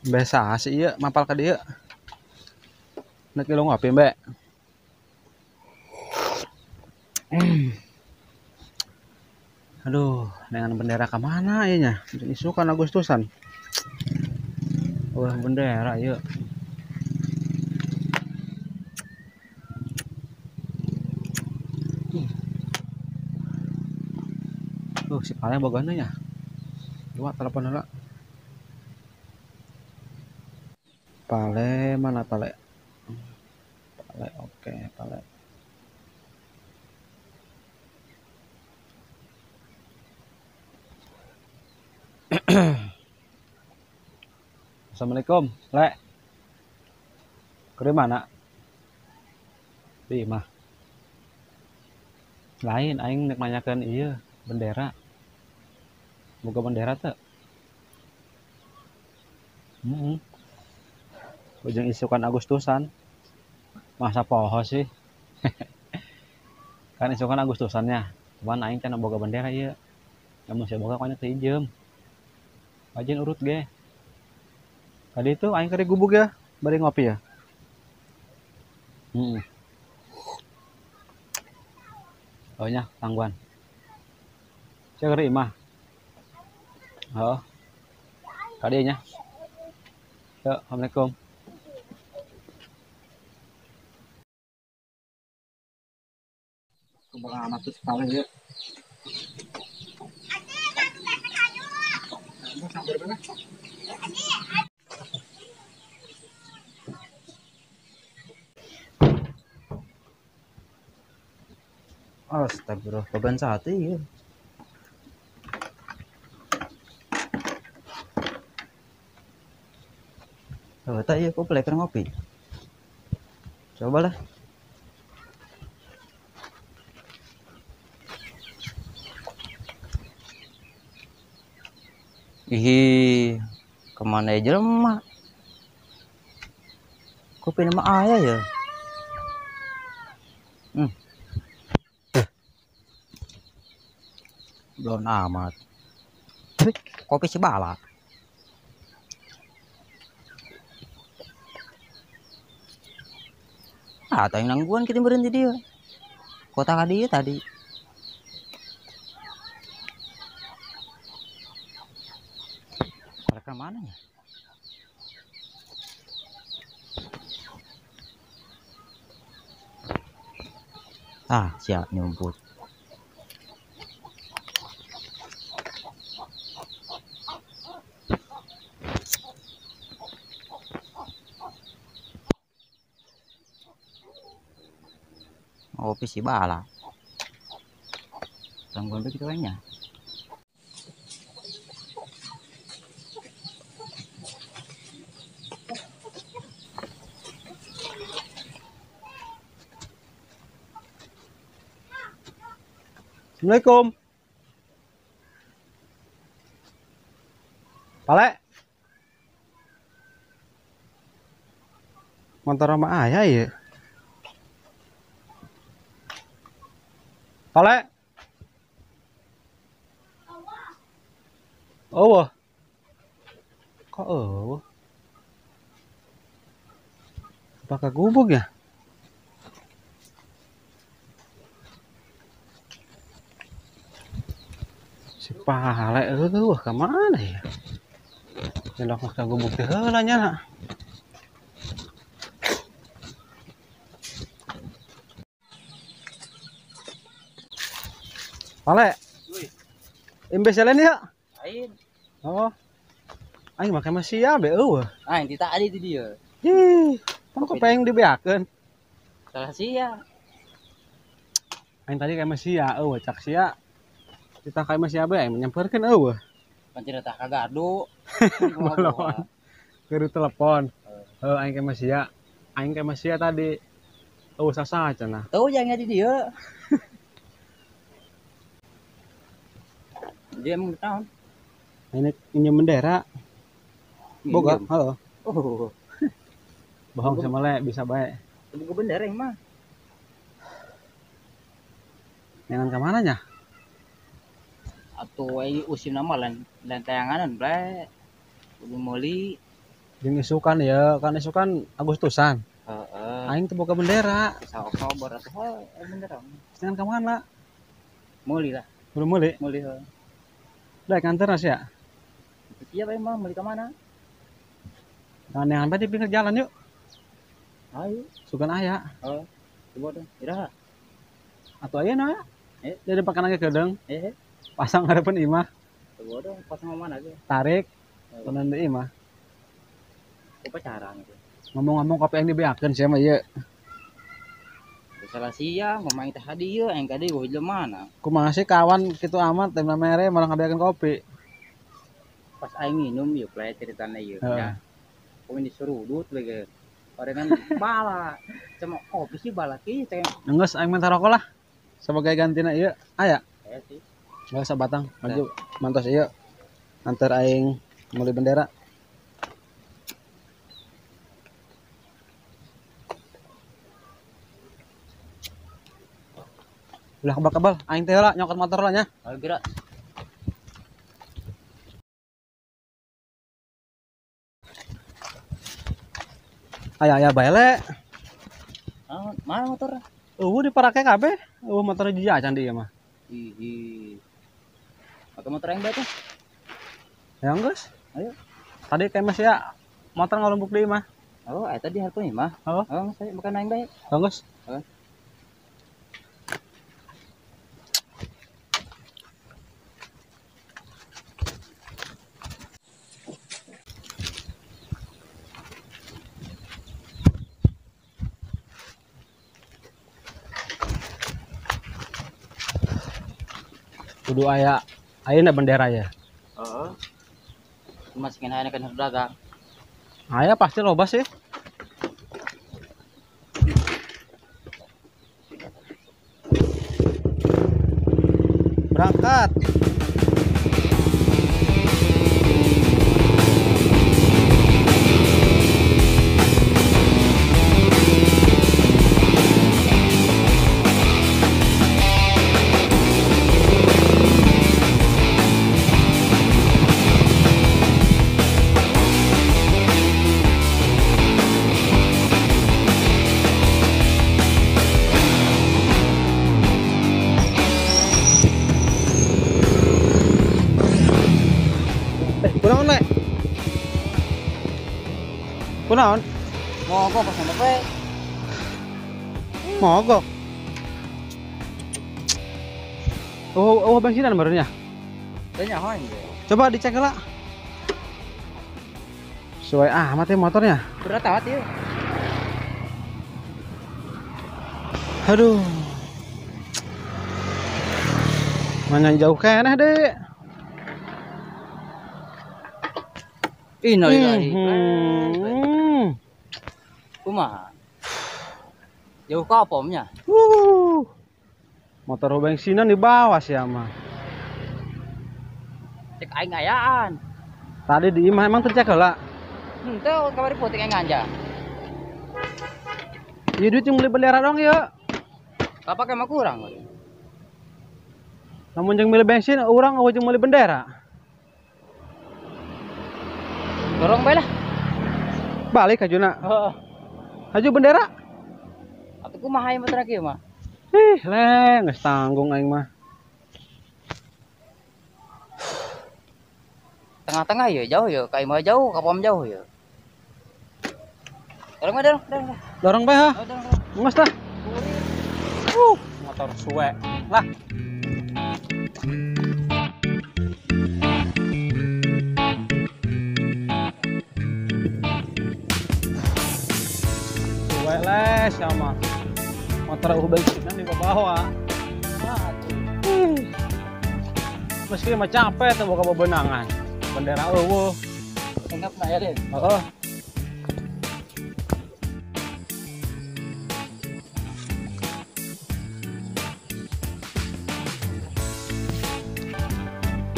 Biasa sih iya mapal ka dieu. Nek lu ngopi, Mbak. Aduh, dengan bendera ke mana ieu nya? Isukan Agustusan. Wah, bendera ieu. Si paling bogana nya. Dua telepon heula. Pale mana pale? Pale oke, pale. Assalamualaikum, Le. Ke mana? Di imah. Lain aing nek nanyakeun ieu bendera. Boga bendera teu? Heeh. Ujung isukan Agustusan. Masa poho sih? Kan isukan Agustusannya. Cuman aing can boga bendera ieu. Lamun sia boga kanya teu ijem. Rajin urut ge. Tadi itu aing keur gubuk ya, bari ngopi ya. Heeh. Oh nya, tangguan. Sia keur imah. Oh. Kadieu nya. Yuk, assalamualaikum. Kumaha amat tuh sekali ya. Astagfirullah, beban sate ya. Oh, tak iya, kok beli ngopi. Cobalah. Ih, kemana aja lemah? Kopi nama ayah ya? Belum amat. Kopi si bala. Ah, atau yang nangguan kita berhenti dia. Kota dia tadi. Mereka mana ya? Ah, siap nyumput. Kopi si bala. Tangguan begitu kayaknya. Assalamualaikum. Pale. Motor sama ayah ya. Pale. Oh. Kok oh? Apakah gubuk ya? Si Pale eueuh ka mana ya? Jelok mah ka gubuk teh heula nya. Pale. Imbes jalan ya? Lain. Oh. Aing make mah sia be eueuh. Aing ti tadi ti dieu. Ih, kan kok pengen dibeakeun. Salah sia. Aing tadi kayak mah sia eueuh cak sia. Kita kayak mah sia be aing nyamperkeun eueuh. Pancen tah kagado. Keur telepon. Heuh aing kayak mah sia. Aing kayak mah sia tadi. Eueuh sasa cenah. Tuh jangan di dieu. Dia emang tahun. Ini pinjam bendera. Boga, halo. Oh. Bohong sama le bisa baik. Boga bendera yang mah. Nengan ke mana nya? Atau ai usim nama lain lain tayanganan ble. Kudu meuli. Jeung isukan ya, kan isukan Agustusan. Heeh. Aing teu boga bendera. Bisa Oktober atuh heuh bendera. Jangan ka mana? Meuli lah. Belum meuli? Meuli heuh. Daek nganter sia. Siap emang meuli ka mana? Aneh-aneh di pinggir jalan yuk. Ayo. Sugan aya. Oh, coba dong. Iraha. Atuh ayeuna ya. Jadi pakan lagi kedeung. Pasang harapan imah. Coba dong, pasang mana ge? Tarik. Tenan deui imah. Upacara gitu. Ngomong-ngomong kopi yang dibeakeun sia mah ieu. Salah sia, ngomong teh hadi ieu aing kadi eueuh jelema mana. Kumaha sih kawan kitu amat teh mere malah ngabeakeun kopi. Pas aing minum ieu play ceritana ieu nya. Kopi diserudut we ge. Orengan bala. Cuma kopi sih bala kieu teh. Geus aing minta rokok lah. Sebagai gantina ieu aya. Aya sih. Geus sabatang maju mantos ieu. Antar aing meuli bendera. Ulah kebal-kebal, aing teh heula nyokot motor lah nya. Ayo gerak. Aya aya bae le. Ah, mana motor? Eueuh diparake kabeh. Eueuh motor hiji acan di ieu mah. Ih. Pakai motor aing bae teh. Ya geus. Ayo. Tadi kayak masih ya motor ngalumpuk deui mah. Oh, eta di hareupeun imah. Oh. Oh, saya bukan aing bae. Oh, geus. Heeh. Kudu aya ayeuna bendera ya. Heeh. Masih kena aya kan dagang. Aya pasti loba sih. Berangkat. Kunaon le? Kunaon? Mogok pas sampe. Mogok. Oh, bensinan barunya. Teu nyaho aing. Coba dicek lah. Sesuai amat ya motornya. Berat amat ya. Aduh. Mana jauh keneh deh. Innalillahi. Kumaha? Jauh ka pomnya? Motor bensinan di bawah sih ama. Cek aing ayaan. Tadi di imah emang tercek heula. Henteu kamari peuting aing nganja. Ieu duit yang beli bendera dong ieu. Kapake mah kurang. Lamun jeung beli bensin urang eueuh jeung meuli bendera. Dorong bae lah. Balik hajuna. Heeh. Haju bendera. Atuh kumaha ieu motor kieu mah? Ih, le, geus tanggung aing mah. Tengah-tengah ya jauh ya, ka imah jauh, ka pom jauh ya. Dorong bae, dorong, dorong. Dorong bae ha. Oh, dorong, dorong. Geus lah. Motor suwe. Lah. Les sama motor aku bensinan di bawah. Meski mah capek tuh boga bebenangan. Bendera eueuh. Enggak pernah ya, Den. Heeh.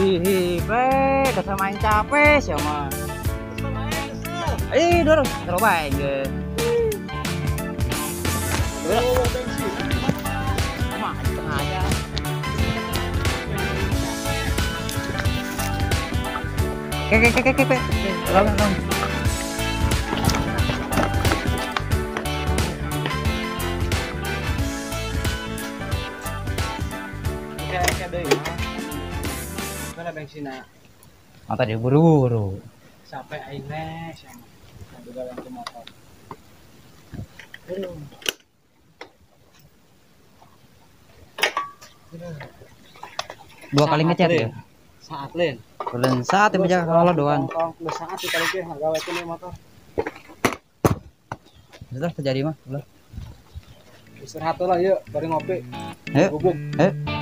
Ih, bre, kesel main capek sih mah. Kesel main, kesel. Ih, dorong, dorong bae ge. Oh, bensin. Mah, di tengah aja. Oke. Tolong, tolong. Lah bensinna. Ah, tadi buru-buru. Sampai aing meh sama. Juga ke motor. Aduh. Dua kali ngecat ya? Saat lain. Bulan saat yang menjaga kalau doan. Dua saat kali ke gawe ini motor. Sudah terjadi mah, ulah. Istirahat lah yuk, bari ngopi. Ayo. Gubuk. Ayo.